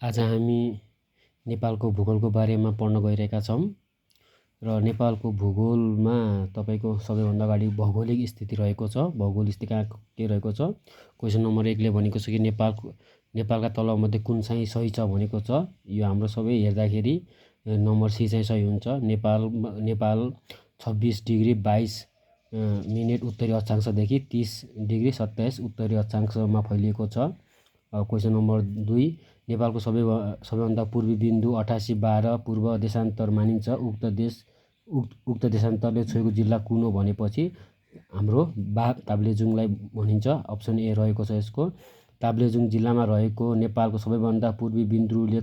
आज हामी नेपालको भूगोलको बारेमा पढ्न गइरहेका छौँ र नेपालको भूगोलमा तपाईँको सबैभन्दा अगाडि भौगोलिक स्थिति रहेको छ। भौगोलिक स्थिति कहाँ के रहेको छ। क्वेसन नम्बर 1ले भनेको छ कि नेपालका तलमध्ये कुन चाहिँ सही छ भनेको छ। यो हाम्रो सबै हेर्दाखेरि नम्बर सी चाहिँ सही हुन्छ। नेपाल 26 डिग्री 22 मिनेट उत्तरी अक्षांशदेखि 30 डिग्री 27 उत्तरी अक्षांशमा फैलिएको छ। क्वेसन नम्बर 2 नेपालको सबैभन्दा पूर्वी बिन्दु 8812 पूर्व देशान्तर मानिन्छ। उक्त देशान्तरले छोएको जिल्ला कुन हो भनेपछि हाम्रो बाघ ताप्लेजुङलाई भनिन्छ। अप्सन ए रहेको छ यसको। ताप्लेजुङ जिल्लामा रहेको नेपालको सबैभन्दा पूर्वी बिन्दुले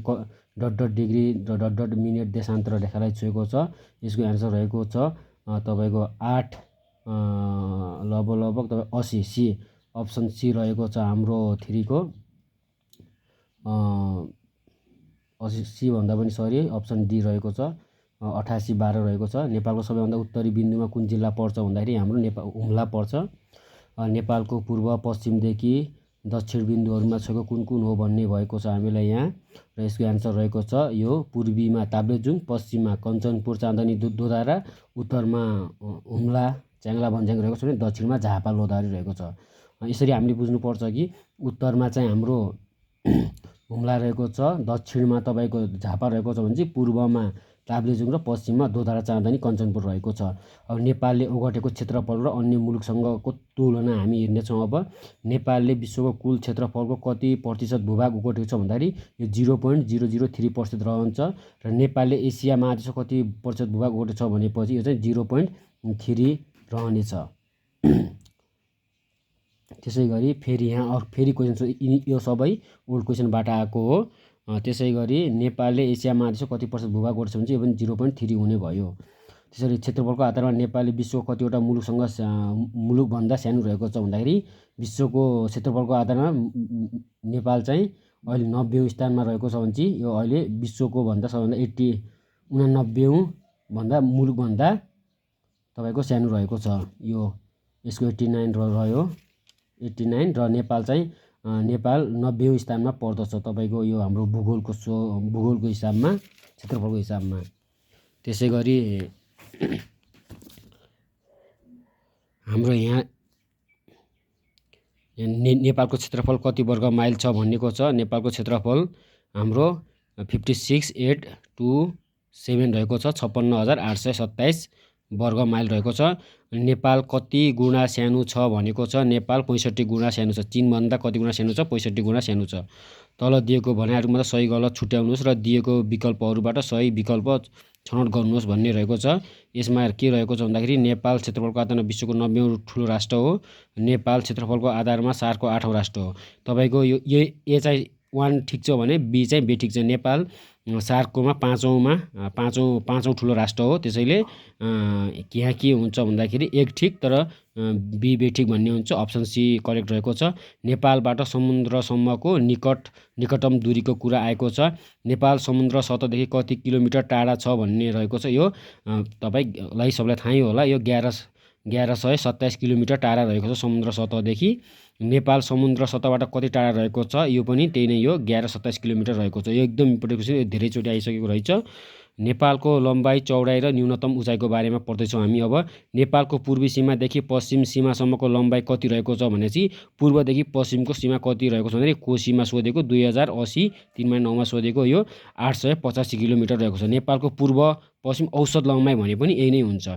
डिग्री र मिनेट देशान्तर रेखालाई छोएको छ। यसको एन्सर रहेको छ तपाईँको 8 लगभग 80 सी। अप्सन सी रहेको छ हाम्रो 3 को। 80 सी भन्दा पनि सरी अप्सन डी रहेको छ 8812 रहेको छ। नेपालको सबैभन्दा उत्तरी बिन्दुमा कुन जिल्ला पर्छ भन्दाखेरि हाम्रो हुम्ला पर्छ। नेपालको पूर्व पश्चिमदेखि दक्षिण बिन्दुहरूमा छोएको कुन हो भन्ने भएको छ हामीलाई यहाँ, र यसको एन्सर रहेको छ यो पूर्वीमा ताप्लेजुङ, पश्चिममा कञ्चनपुर चाँदनी दोधारा, उत्तरमा हुम्ला च्याङ्ला भन्ज्याङ रहेको छ भने दक्षिणमा झापा लोधारी रहेको छ। यसरी हामीले बुझ्नुपर्छ कि उत्तरमा चाहिँ हाम्रो हुम्ला रहेको छ, दक्षिणमा तपाईँको झापा रहेको छ भने चाहिँ पूर्वमा ताप्लेजुङ र पश्चिममा दोधारा चाँदनी कञ्चनपुर रहेको छ। अब नेपालले ओगटेको क्षेत्रफल र अन्य मुलुकसँगको तुलना हामी हेर्नेछौँ। अब नेपालले विश्वको कुल क्षेत्रफलको कति प्रतिशत भूभाग ओगटेको छ भन्दाखेरि यो 0.003% रहन्छ, र नेपालले एसिया महादेशको कति प्रतिशत भूभाग ओगटेको छ भनेपछि यो चाहिँ 0.3 रहनेछ। त्यसै गरी फेरि क्वेसन छ, यो सबै ओल्ड क्वेसनबाट आएको हो। त्यसै गरी नेपालले एसिया महादेशको कति प्रतिशत भूभाग ओगटेछ भने चाहिँ यो पनि 0.3 हुने भयो। त्यसरी क्षेत्रफलको आधारमा नेपालले विश्वको कतिवटा मुलुकभन्दा सानो रहेको छ भन्दाखेरि विश्वको क्षेत्रफलको आधारमा नेपाल चाहिँ अहिले 90औं स्थानमा रहेको छ भने चाहिँ यो अहिले विश्वको भन्दा सबैभन्दा 89औं भन्दा मुलुकभन्दा तपाईँको सानो रहेको छ। यो यसको 89 रह्यो 89, र नेपाल 90औं स्थानमा पर्दछ तपाईँको यो हाम्रो भूगोलको हिसाबमा, क्षेत्रफलको हिसाबमा। त्यसै गरी हाम्रो यहाँ नेपालको क्षेत्रफल कति वर्ग माइल छ भनेको छ। नेपालको क्षेत्रफल हाम्रो 56,827 रहेको छ, 56,827 वर्ग माइल रहेको छ। नेपाल कति गुणा सानो छ भनेको छ। नेपाल 65 गुणा सानो छ। चीनभन्दा कति गुणा सानो छ? 65 गुणा सानो छ। तल दिएको भनाइहरूमा सही गलत छुट्याउनुहोस् र दिएको विकल्पहरूबाट सही विकल्प छनौट गर्नुहोस् भन्ने रहेको छ। यसमा के रहेको छ भन्दाखेरि नेपाल क्षेत्रफलको आधारमा विश्वको 90औं ठुलो राष्ट्र हो। नेपाल क्षेत्रफलको आधारमा सार्कको 8औं राष्ट्र हो। तपाईँको यो ए चाहिँ 1 ठिक छ भने बी चाहिँ बेठिक छ। नेपाल सार्ककोमा पाँचौँ ठुलो राष्ट्र हो। त्यसैले यहाँ के हुन्छ भन्दाखेरि 1 ठिक तर बी बेठिक भन्ने हुन्छ। अप्सन सी करेक्ट रहेको छ। नेपालबाट समुद्रसम्मको निकटतम दूरीको कुरा आएको छ। नेपाल समुद्र सतहदेखि कति किलोमिटर टाढा छ भन्ने रहेको छ। यो तपाईँलाई सबैलाई थाहै होला, यो 1127 किलोमिटर टाढा रहेको छ समुद्र सतहदेखि। नेपाल समुद्र सतहबाट कति टाढा रहेको छ, यो पनि त्यही नै, यो 1127 किलोमिटर रहेको छ। यो एकदम इम्पोर्टेन्ट क्वेसन, यो धेरैचोटि आइसकेको रहेछ। नेपालको लम्बाइ, चौडाइ र न्यूनतम उचाइको बारेमा पढ्दैछौँ हामी। अब नेपालको पूर्वी सीमादेखि पश्चिम सीमासम्मको लम्बाइ कति रहेको छ भनेपछि पूर्वदेखि पश्चिमको सीमा कति रहेको छ भने कोसीमा सोधेको 2080 3-9मा सोधेको यो 885 किलोमिटर रहेको छ। नेपालको पूर्व पश्चिम औसत लम्बाइ भने पनि यही नै हुन्छ।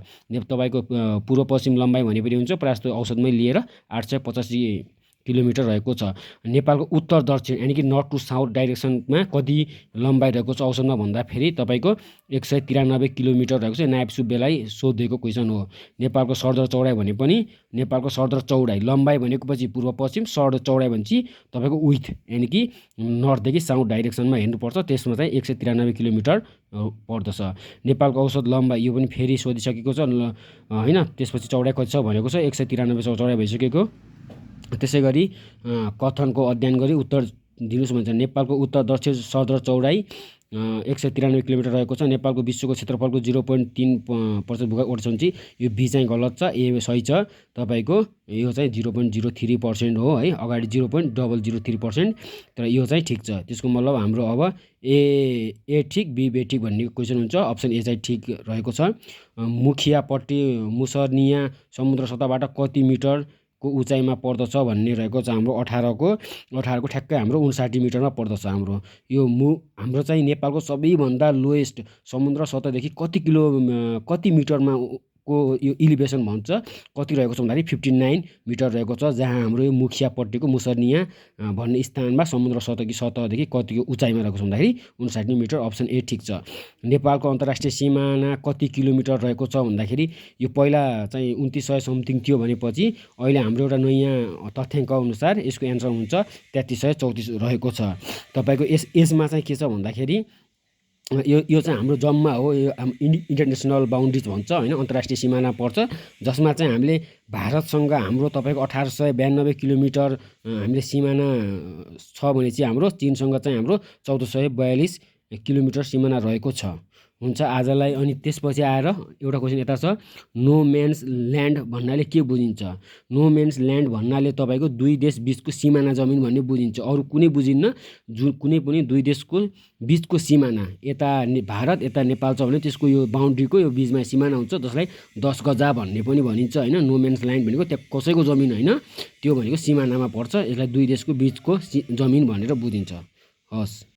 तपाईँको पूर्व पश्चिम लम्बाइ भने पनि हुन्छ, प्रायः जस्तो औसतमै लिएर 885 किलोमिटर रहेको छ। नेपालको उत्तर दक्षिण यानि कि नर्थ टु साउथ डाइरेक्सनमा कति लम्बाइ रहेको छ औसतमा भन्दाखेरि तपाईँको 193 किलोमिटर रहेको छ। नायब सुब्बेलाई सोधेको क्वेसन हो। नेपालको सरदर चौडाइ भने पनि नेपालको सरदर चौडाइ, लम्बाइ भनेको पछि पूर्व पश्चिम, सरदर चौडाइ भनेपछि तपाईँको विथ यानि कि नर्थदेखि साउथ डाइरेक्सनमा हेर्नुपर्छ। त्यसमा चाहिँ 193 किलोमिटर पर्दछ। नेपालको औसत लम्बाइ यो पनि फेरि सोधिसकेको छ होइन। त्यसपछि चौडाइ कति छ भनेको छ, 193 चौडाइ भइसकेको। त्यसै गरी कथनको अध्ययन गरी उत्तर दिनुहोस् भन्छ। नेपालको उत्तर दक्षिण सरदर चौडाइ 193 किलोमिटर रहेको छ। नेपालको विश्वको क्षेत्रफलको 0.3% भूभाग ओगट्छ। यो बी चाहिँ गलत छ, ए सही छ। तपाईँको यो चाहिँ 0.03% हो है, अगाडि 0.003%, तर यो चाहिँ ठिक छ। त्यसको मतलब हाम्रो अब ए ठिक बी बेठिक भन्ने क्वेसन हुन्छ। अप्सन ए चाहिँ ठिक रहेको छ। मुखियापट्टि मुसर्निया समुद्र सतहबाट कति मिटरको उचाइमा पर्दछ भन्ने रहेको छ हाम्रो 18को ठ्याक्कै हाम्रो 59 मिटरमा पर्दछ हाम्रो। यो हाम्रो चाहिँ नेपालको सबैभन्दा लोएस्ट समुद्र सतहदेखि कति मिटरमा को यो इलिभेसन भन्छ कति रहेको छ भन्दाखेरि 59 मिटर रहेको छ, जहाँ हाम्रो यो मुखियापट्टिको मुसर्निया भन्ने स्थानमा समुद्र सतहदेखि कतिको उचाइमा रहेको छ भन्दाखेरि 59 मिटर। अप्सन ए ठिक छ। नेपालको अन्तर्राष्ट्रिय सिमाना कति किलोमिटर रहेको छ भन्दाखेरि यो पहिला चाहिँ 2900 समथिङ थियो भनेपछि अहिले हाम्रो एउटा नयाँ तथ्याङ्क अनुसार यसको एन्सर हुन्छ 3334 रहेको छ। तपाईँको यसमा चाहिँ के छ भन्दाखेरि यो चाहिँ हाम्रो जम्मा हो, यो इन्टरनेसनल बााउन्ड्रिज भन्छ होइन, अन्तर्राष्ट्रिय सिमाना पर्छ, जसमा चाहिँ हामीले भारतसँग हाम्रो तपाईँको 1892 किलोमिटर हामीले सिमाना छ भने चाहिँ हाम्रो चीनसँग चाहिँ हाम्रो 1442 किलोमिटर सिमाना रहेको छ। हुन्छ आजलाई। अनि त्यसपछि आएर एउटा क्वेसन यता छ, नो मेन्स ल्यान्ड भन्नाले के बुझिन्छ? नो मेन्स ल्यान्ड भन्नाले तपाईँको दुई देश बिचको सिमाना जमिन भन्ने बुझिन्छ, अरू कुनै बुझिन्न। कुनै पनि दुई देशको बिचको सिमाना, यता भारत यता नेपाल छ भने त्यसको यो बााउन्ड्रीको यो बिचमा सिमाना हुन्छ, जसलाई 10 गजा भन्ने पनि भनिन्छ होइन। नो मेन्स ल्यान्ड भनेको त्यहाँ कसैको जमिन होइन, त्यो भनेको सिमानामा पर्छ, यसलाई दुई देशको बिचको जमिन भनेर बुझिन्छ। हस्।